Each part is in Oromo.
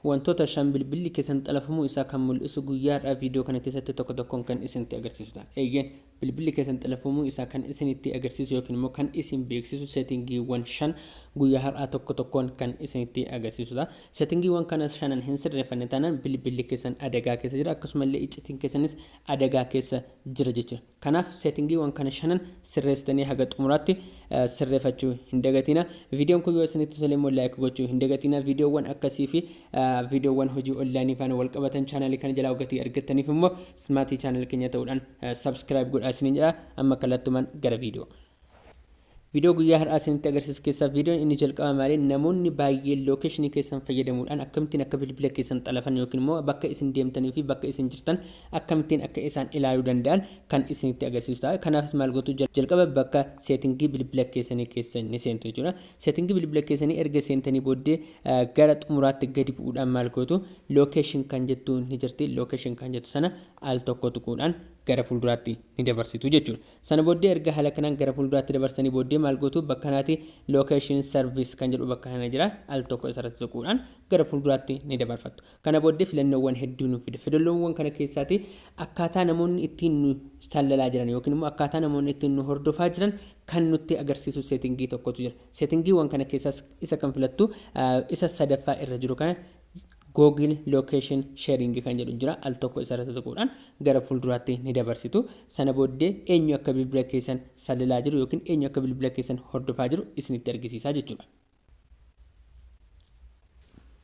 Wantoota shan bilbilli keessan xalafamuu isaa kan mul'isu guyyaadhaa viidiyoo kana keessatti tokko tokkoon kan isinitti agarsiisudha. Eeyyeen, bilbilli keessan xalafamuu isaa kan isinitti agarsiisu yookiin immoo kan isin beeksisu settingiiwwan shan guyyaa har'aa tokko tokkoon kan isinitti agarsiisudha. Settingiiwwan kana shanan hin sirreeffanne taanaan bilbilli keessan adagaa keessa jira, akkasumallee iccitiin keessanis adagaa keessa jira jechuudha. Kanaaf settingiiwwan kana shanan sirreessitanii haga xumuraatti sirreeffachuu hin dagatina. Viidiyoon kun yoo isinitti tole immoo like gochuu hin dagatina. Viidiyoowwan akkasii fi viidiyoowwan hojii onlaayinii faana wal qabatan chaanaalii kana jalaa gatii argattaniif immoo maatii chaanaalii keenya ta'uudhaan subscribe godhaa isiniin jedha. Amma kallattumaan gara viidiyoo. Viidiyoo guyyaa har'aa isinitti agarsiisu keessaa viidiyoon inni jalqaba maali? Namoonni baay'een locationii keessan fayyadamuudhaan akkamittiin akka bilbila keessan xalafan yookiin immoo bakka isin deemtanii fi bakka isin jirtan akkamittiin akka isaan ilaaluu danda'an kan isinitti agarsiisu ta'a. Kanaafis maal gootu? Jalqaba bakka settingii bilbila keessanii keessa ni seentu jechuudha. Settingii bilbila keessanii erga seentanii booddee gara xumuraatti gadi bu'uudhaan maal gootu? Location kan jettu ni jirti. Location kan jettu sana al tokko tuquudhaan gara fuulduraatti ni dabarsitu jechuudha. Sana booddee erga haala kanaan gara fuulduraatti dabarsanii booddee maal gootu? Bakka kanaatti location service kan jedhu bakka kana jira. Al tokko isarratti tuquudhaan gara fuulduraatti ni dabarfattu. Kana booddee filannoowwan hedduu nu fida. Filannoowwan kana keessaati akkaataa namoonni ittiin nu sallalaa jiran yookiin immoo akkaataa namoonni ittiin nu hordofaa jiran kan nutti agarsiisu settingii tokkotu jira. Settingiiwwan kana keessaas isa kan filattu isa sadaffaa irra jiru kana, Google Location Sharing kan jedhu jira. Al tokko isarratti tuquudhaan gara fuulduraatti ni dabarsitu. Sana booddee eenyu akka bilbila keessan sallalaa jiru yookiin eenyu akka bilbila keessan hordofaa jiru isinitti argisiisaa jechuudha.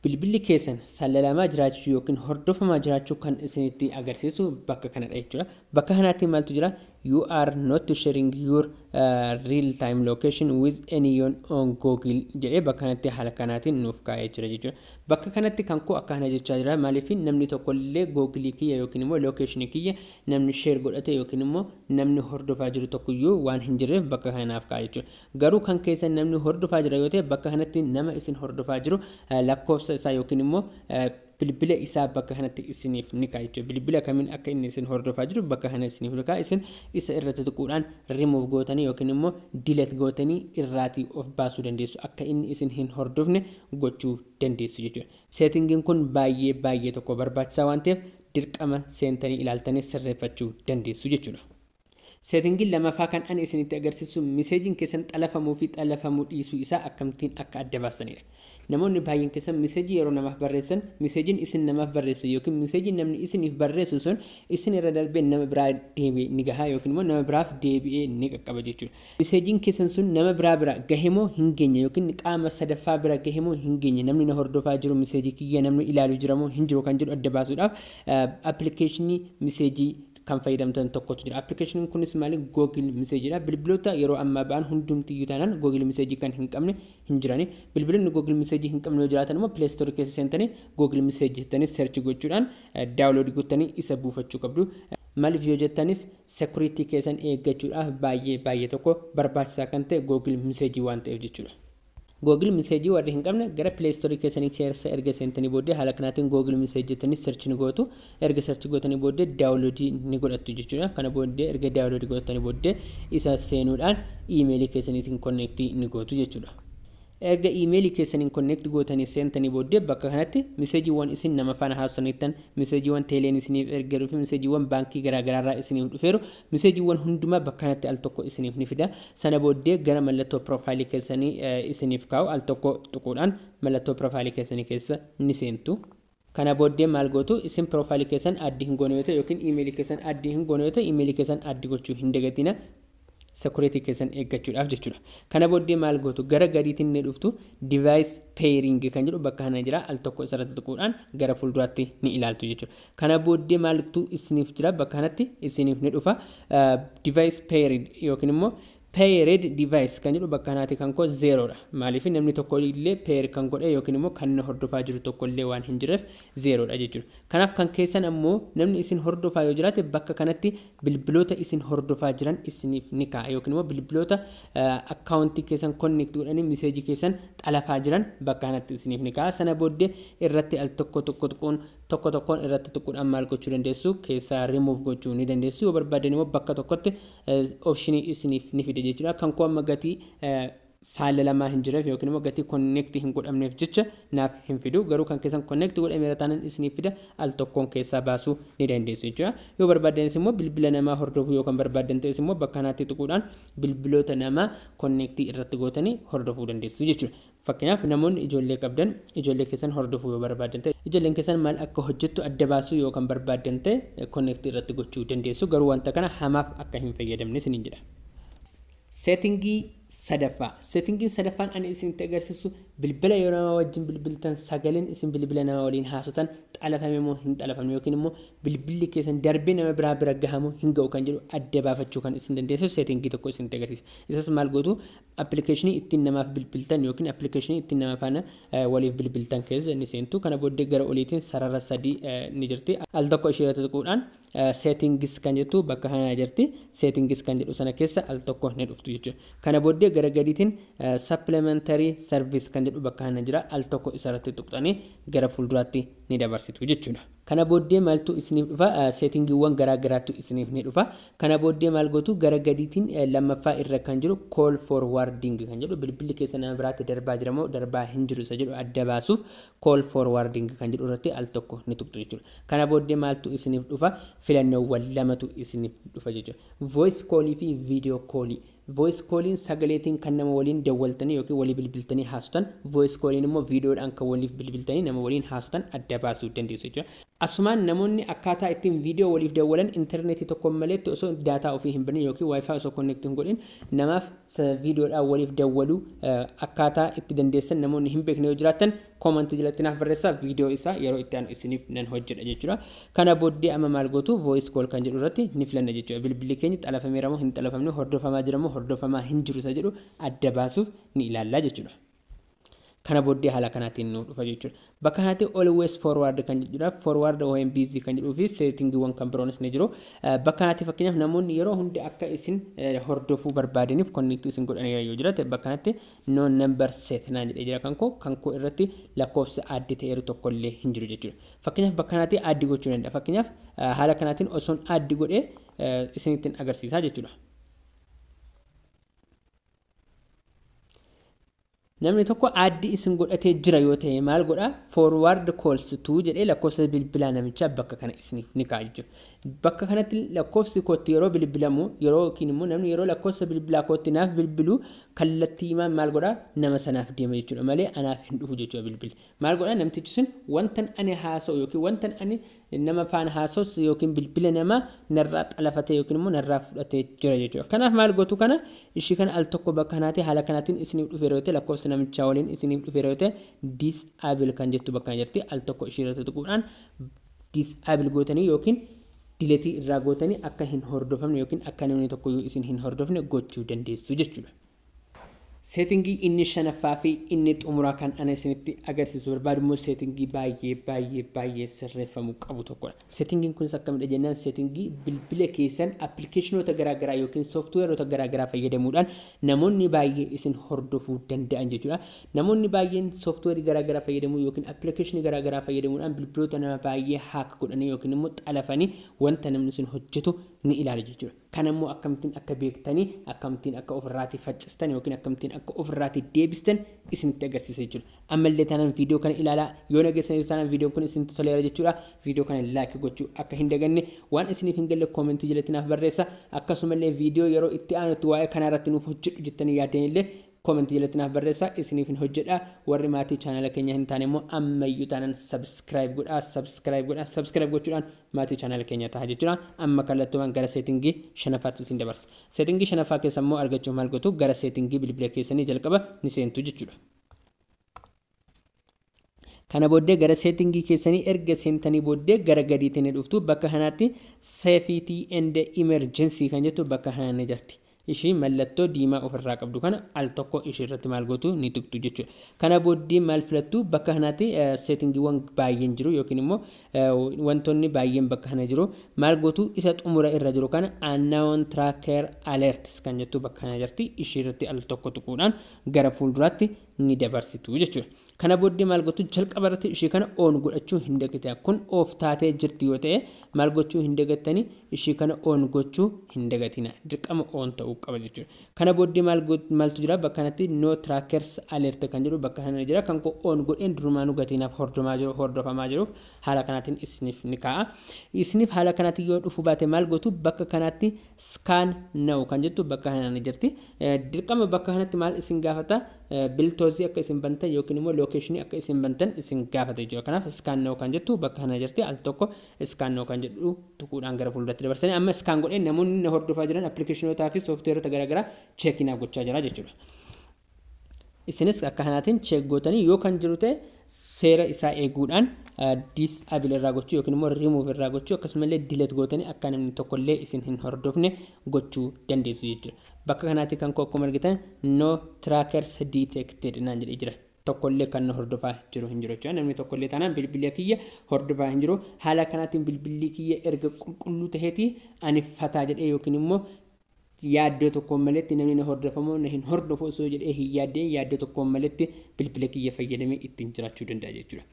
Bilbilli keessan sallalamaa jiraachuu yookiin hordofamaa jiraachuu kan isinitti agarsiisu bakka kanadha jechuudha. Bakka kanaatti maaltu jira? "You are not sharing your real time location with anyone on Google" jedhee bakka kanatti haala kanaatiin nuuf kaa'ee jira jechuudha. Bakka kanatti kan koo akkana jechaa jira. Maaliif? Namni tokkollee Google kiyya yookiin immoo location kiyya namni share godhate yookiin immoo namni hordofaa jiru tokkoyyuu waan hin jirreef bakka kanaaf kaa'e jechuudha. Garuu kan keessan namni hordofaa jira yoo ta'e, bakka kanatti nama isin hordofaa jiru lakkoofsa isaa yookiin immoo bilbila isaa bakka kanatti isiniif ni kaa'a jechuudha. Bilbila kamiin akka inni isin hordofaa jiru bakka kana isiniif ni kaa'a. Isin isa irratti tuquudhaan remove gootanii yookiin immoo delete gootanii irraatii of baasuu dandeessu. Akka inni isin hin hordofne gochuu dandeessu jechuudha. Settingiin kun baay'ee baay'ee tokko barbaachisaa waan ta'eef dirqama seentanii ilaaltanii sirreeffachuu dandeessu jechuudha. Settingiin lamaffaa kan ani isinitti agarsiisu messageiin keessan xalafamuu fi xalafamuu dhiisuu isaa akkamittiin akka adda baasanidha. Namoonni baay'een keessan messageii yeroo namaaf barreessan, messageiin isin namaaf barreessan yookiin messageiin namni isiniif barreessu sun isin irra darbee nama biraa deebi'ee ni gaha yookiin immoo nama biraaf deebi'ee ni qaqqaba jechuudha. Messageiin keessan sun nama biraa bira gahe moo hin geenye, yookiin qaama sadaffaa bira gahe moo hin geenye, namni na hordofaa jiru messageii kiyya namni ilaalu jira moo hin jiru kan jedhu adda baasuudhaaf appilikeeshinii messageii kan fayyadamtan tokkotu jira. Appilikeeshiniin kunis maali? Google Messageiidha. Bilbiloota yeroo ammaa ba'an hundumtiyyuu taanaan Google Messageii kan hin qabne hin jirani. Bilbiloonni Google Messageii hin qabne yoo jiraatan immoo Play Store keessa seentanii Google Messageii jettanii search gochuudhaan download gootanii isa buufachuu qabdu. Maaliif yoo jettanis, security keessan eeggachuudhaaf baay'ee baay'ee tokko barbaachisaa kan ta'e Google Messageii waan ta'eef jechuudha. Google Messageii warri hin qabne gara Play Store keessanii keessa erga seentanii booddee haala kanaatiin Google Messageii jettanii search ni gootu. Erga search gootanii booddee downloadii ni godhattu jechuudha. Kana booddee erga downloadii godhatanii booddee isa seenuudhaan iimeelii keessaniitiin connectii ni gootu jechuudha. Erga iimeelii keessaniin connect gootanii seentanii booddee bakka kanatti messageiiwwan isin nama faana haasoftanittan, messageiiwwan teeleen isiniif ergeruu fi messageiiwwan baankii garaagaraarraa isiniif dhufeeru, messageiiwwan hundumaa bakka kanatti al tokko isiniif ni fida. Sana booddee gara mallattoo profileii keessanii isiniif kaa'u al tokko tuquudhaan mallattoo profileii keessanii keessa ni seentu. Kana booddee maal gootu? Isin profileii keessan add hin goone yoo ta'e yookiin iimeelii keessan add hin goone yoo ta'e, iimeelii keessan add gochuu hin dagatina, security keessan eeggachuudhaaf jechuudha. Kana booddee maal gootu? Gara gadiitiin ni dhuftu. Device pairing kan jedhu bakka kana jira. Al tokko isarratti tuquudhaan gara fuulduraatti ni ilaaltu jechuudha. Kana booddee maaltu isiniif jira? Bakka kanatti isiniif ni dhufa. Device pairing yookiin immoo paired device kan jedhu bakka kanaatti kan koo zerodha. Maaliif? Namni tokko illee pair kan godhe yookiin immoo kan na hordofaa jiru tokko illee waan hin jirreef zerodha jechuudha. Kanaaf kan keessan ammoo namni isin hordofaa yoo jiraate, bakka kanatti bilbiloota isin hordofaa jiran isiniif ni kaa'a yookiin immoo bilbiloota accountii keessan connect godhanii messageii keessan xalafaa jiran bakka kanatti isiniif ni kaa'a. Sana booddee irratti al tokko tokko tuquun, tokko tokkoon irratti tuquudhaan maal gochuu dandeessu? Keessaa remove gochuu ni dandeessu. Yoo barbaadan immoo bakka tokkotti optionii isiniif ni fide jechuudha. Kan koo amma gatii Saalalamaa hin jireef yookiin immoo gatii connect hin godhamneef jecha naaf hin fidu. Garuu kan keessan connect godhameera taanaan isiniif fida, al tokkoon keessaa baasuu ni dandeessu jechuudha. Yoo barbaaddanis immoo bilbila namaa hordofuu yoo kan barbaaddan ta'es immoo bakka kanaatti tuquudhaan bilbiloota namaa connect irratti gootanii hordofuu dandeessu jechuudha. Fakkeenyaaf, namoonni ijoollee qabdan ijoollee keessan hordofuu yoo barbaaddan ta'e, ijoolleen keessan maal akka hojjettu adda baasuu yoo kan barbaaddan ta'e, connect irratti gochuu dandeessu. Garuu wanta kana hamaaf akka hin fayyadamne isiniin jedha. Settingii sadaffaa. Settingiin sadaffaan ani isinitti agarsiisu bilbila yeroo nama wajjin bilbiltan sagaleen isin bilbila nama waliin haasotan xalafame moo hin xalafamne, yookiin immoo bilbilli keessan darbee nama biraa bira gahamu hin ga'u kan jedhu adda baafachuu kan isin dandeessu settingii tokko isinitti agarsiisa. Isas maal gootu? Appilikeeshinii ittiin namaaf bilbiltan yookiin appilikeeshinii ittiin nama faana waliif bilbiltan keessa ni seentu. Kana booddee gara oliitiin sarara sadii ni jirti. Al tokko ishee irratti tuquudhaan settings kan jettu bakka kana jirti. Settings kan jedhu sana keessa al tokko ni dhuftu jechuudha. Kana booddee gara gadiitiin supplementary service kan jedhu bakka kana jira. Al tokko isarratti tuqxanii gara fuulduraatti ni dabarsitu jechuudha. Kana booddee maaltu isiniif dhufa? Settingiiwwan garaa garaatu isiniif ni dhufa. Kana booddee maal gootu? Gara gadiitiin lammaffaa irra kan jiru call forwarding kan jedhu, bilbilli keessa nama biraatti darbaa jira moo darbaa hin jiru isa jedhu adda baasuuf call forwarding kan jedhu irratti al tokko ni tuqxu jechuudha. Kana booddee maaltu isiniif dhufa? Filannoowwan lamatu isiniif dhufa jechuudha. Voice callii fi video callii. Voice calliin sagaleetiin kan nama waliin dawwaltanii yookiin walii bilbiltanii haasotan, voice calliin immoo viidiyoodhaan kan waliif bilbiltanii nama waliin haasotan adda baasuu dandeessu jechuudha. Asumaan namoonni akkaataa ittiin viidiyoo waliif dawwalan intarneetii tokko maleetti osoo daataa ofii hin banin yookiin WiFi osoo connect hin godhin namaaf viidiyoodhaan waliif dawwaluu akkaataa itti dandeessan namoonni hin beekne yoo jiraattan, commentii jalatti naaf barreessaa, viidiyoo isaa yeroo itti aanu isiniif nan hojjedha jechuudha. Kana booddee amma maal gootu? Voice call kan jedhu irratti ni filanna jechuudha. Bilbilli keenya xalafameera moo hin xalafamne, hordofamaa jira moo hordofamaa hin jiru isa jedhu adda baasuuf ni ilaallaa jechuudha. Kana booddee haala kanaatiin nu dhufa jechuudha. Bakka kanatti always forward kan jedhudha. Forward when busy kan jedhuu fi settingiiwwan kan biroonis ni jiru. Bakka kanatti fakkeenyaaf namoonni yeroo hunda akka isin hordofuu barbaadaniif connect isin godhanii yoo jiraate, bakka kanatti no number set naan jedhee jira kan koo. Kan koo irratti lakkoofsa add ta'eeru tokkollee hin jiru jechuudha. Fakkeenyaaf, bakka kanatti add gochuu danda'a. Fakkeenyaaf, haala kanaatiin osoon add godhee isinittiin agarsiisaa jechuudha. Namni tokko add isin godhatee jira yoo ta'e maal godha? Forward calls to jedhee lakkoofsa bilbilaa namichaa bakka kana isiniif ni kaa'a jechuudha. Bakka kanatti lakkoofsi kootti yeroo bilbilamu yeroo yookiin immoo namni yeroo lakkoofsa bilbilaa kootti naaf bilbilu kallattii himaan maal godha? Nama sanaaf deema jechuudha malee anaaf hin dhufu jechuudha bilbilli. Maal godha namtichi sun? Wantan ani haasa'u yookiin wantan ani nama faana haasa'us yookiin bilbila namaa narraa xalafatee yookiin immoo narraa fudhatee jira jechuudha. Kanaaf maal gootu? Kana ishii kana al tokko bakka kanaatti haala kanaatiin isiniif dhufeera yoo ta'e, lakkoofsa namichaa waliin isiniif dhufeera yoo ta'e, disable kan jettu bakka kana jirti. Al tokko ishii irratti tuquudhaan disable gootanii yookiin delete irraa gootanii akka hin hordofamne yookiin akka namni tokko isin hin hordofne gochuu dandeessu jechuudha. Settingii inni shanaffaa fi inni xumuraa kan ana isinitti agarsiisu barbaadu immoo settingii baay'ee baay'ee baay'ee sirreeffamuu qabu tokkodha. Settingiin kunis akkamidha jennaan, settingii bilbila keessan appilikeeshinoota garaagaraa yookiin sooftuweerota garaagaraa fayyadamuudhaan namoonni baay'ee isin hordofuu danda'an jechuudha. Namoonni baay'een sooftuweerii garaagaraa fayyadamuu yookiin appilikeeshinii garaagaraa fayyadamuudhaan bilbiloota nama baay'ee hack godhanii yookiin immoo xalafanii wanta namni sun hojjetu ni ilaalu jechuudha. Kan immoo akkamittiin akka beektanii, akkamittiin akka ofirraatii faccistan yookiin akkamittiin akka ofirraatii deebistan isinitti agarsiisa jechuudha. Ammallee taanaan viidiyoo kana ilaalaa. Yoo nageessaniif taanaan viidiyoon kun isinitti toleera jechuudha. Viidiyoo kana like gochuu akka hin daganne, waan isiniif hin galle commentii jalatti naaf barreessa. Akkasumallee viidiyoo yeroo itti aanutti waa'ee kanaa irratti nuuf hojjedhu jettanii yaaddanillee commentii jalatti naaf barreessa, isiniif hin hojjedha. Warri maatii chaanala keenya hin taane immoo ammayyuu taanaan subscribe godhaa, subscribe godhaa, subscribe gochuudhaan maatii chaanala keenya ta'a jechuudha. Amma kallattumaan gara settingii shanaffaatti isin dabarsa. Settingii shanaffaa keessa immoo argachuuf maal gootu? Gara settingii bilbila keessanii jalqaba ni seentu jechuudha. Kana booddee gara settingii keessanii erga seentanii booddee gara gadiitti ni dhuftu. Bakka kanaatti safety and emergency kan jettu bakka kana ni jirti. Ishii mallattoo diimaa ofirraa qabdu kana al tokko ishii irratti maal gootu? Ni tuqxu jechuudha. Kana booddee maal filattu? Bakka kanaatti settingiiwwan baay'een jiru yookiin immoo wantoonni baay'een bakka kana jiru. Maal gootu? Isa xumura irra jiru kana, unknown tracker alerts kan jettu bakka kana jirti. Ishii irratti al tokko tuquudhaan gara fuulduraatti ni dabarsitu jechuudha. Kana booddee maal gootu? Jalqaba irratti ishii kana on godhachuu hin dagatinaa. Kun off taatee jirti yoo ta'e Maal gochuu hin dagattani? Ishii kana on gochuu hin dagatina. Dirqama on ta'uu qaba jechuudha. Kana booddee maaltu jira? Bakka kanatti no trackers alert kan jedhu bakka kana jira. Kan koo on godheen durumaanuu gatiinaaf hordofamaa jiru hordofamaa jiruuf haala kanaatiin isiniif ni kaa'a. Isiniif haala kanaatiin yoo dhufu baate maal gootu? Bakka kanatti scan now kan jettu bakka kana ni jirti. Dirqama bakka kanatti maal isin gaafata? Bluetoothii akka isin bantan yookiin immoo locationii akka isin bantan isin gaafata jechuudha. Kanaaf scan now kan jettu bakka kana jirti. Al tokko scan now kan jedhu tuquudhaan gara fuulduratti dabarsanii amma scan godhee namoonni na hordofaa jiran applicationootaa fi softwareota garaagaraa check naaf gochaa jira jechuudha. Isinis akka kanaatiin check gootanii yoo kan jiru ta'e seera isaa eeguudhaan disable irraa gochuu yookiin immoo rimuuf irraa gochuu, akkasumallee delete gootanii akka namni tokkollee isin hin hordofne gochuu dandeessu jechuudha. Bakka kanaatti kan koo akkuma argitan no trackers detected naan jedhee jira. Tokkollee kan na hordofaa jiru hin jiru jechuudha. Namni tokkollee taanaan bilbila kiyya hordofaa hin jiru. Haala kanaatiin bilbilli kiyya erga qulqulluu taheeti ani fataa jedhee yookiin immoo yaaddoo tokkoon maletti, namni na hordofamoo na hin hordofu osoo jedhee hin yaaddeen, yaaddoo tokkoon maletti bilbila kiyya fayyadamee ittiin jiraachuu danda'a jechuudha.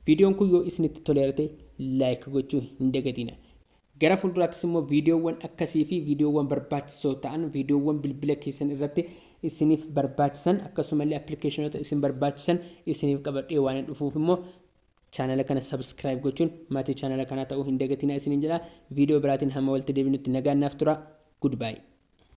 Viidiyoon kun yoo isinitti toleera ta'e like gochuu hin dagatina. Gara fuulduraattis immoo viidiyoowwan akkasii fi viidiyoowwan barbaachisoo ta'an, viidiyoowwan bilbila keessan irratti isiniif barbaachisan, akkasumallee applicationoota isin barbaachisan isiniif qabadhee waan dhufuuf immoo chaanala kana subscribe gochuun maatii chaanala kanaa ta'uu hin dagatinaa isiniin jedha. Viidiyoo biraatiin hamma walitti deebinutti nagaan naaf tura. Goodbye.